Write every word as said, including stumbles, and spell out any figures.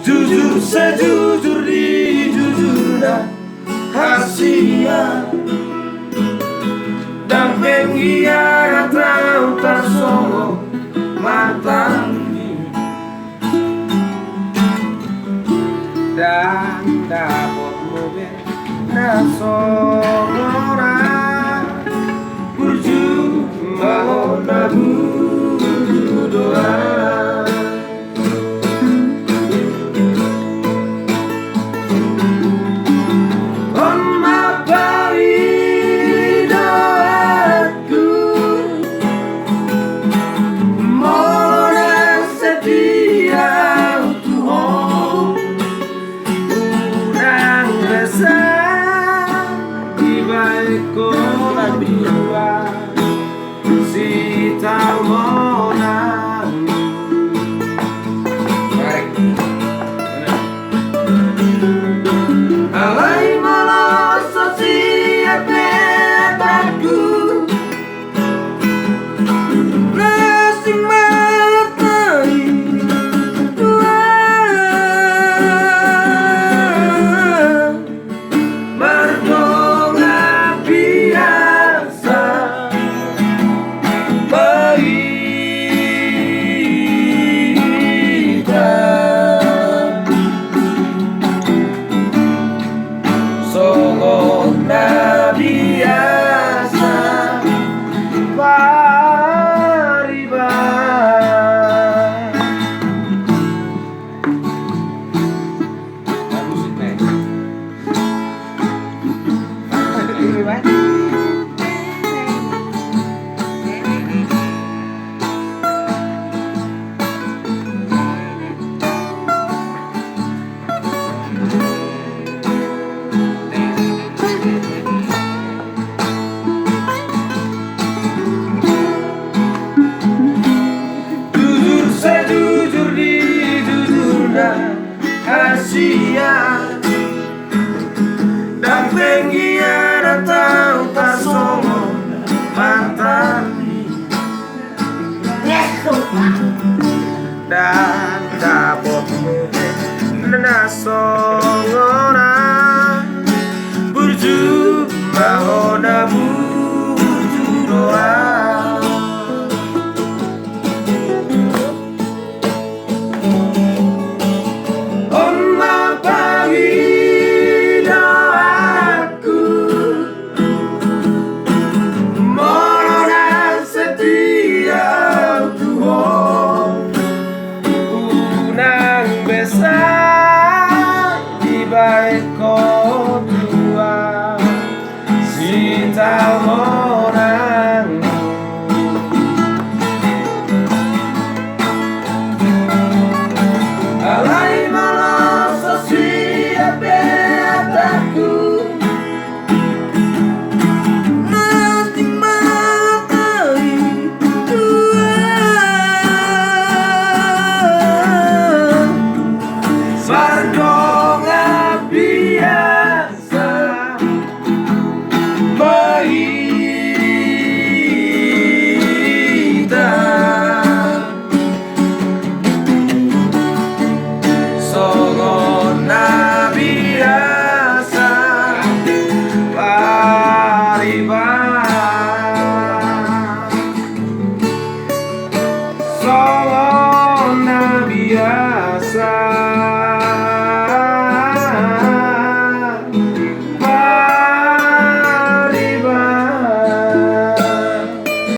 Jujur sejujur ni jujurna hasian, ndang penghianat au tarsongon mantanmi. Ndang dapotmu be na songon ahu, burju ma ho na burju do ahu. On ma pangidoanku, molo na setia au tu ho, unang besa dibaen ho dua sitaonon. Alai molo so siap petakku, na asing ma ho tu ahu. Mardongan biasa ma hita, songon na biasa pariban. Jujur sejujur ni jujurna hasian, ndang penghianat au tarsongon mantanmi. Ndang dapotmu be na songon ahu, burju ma ho na burju do ahu. On ma pangidoanku, molo na setia au tu ho, unang besa dibaen ho dua sitaonon. Alai molo so siap petakku, na asing ma ho tu ahu. Mardongan biasa ma hita, songon na biasa pariban. Songon na biasa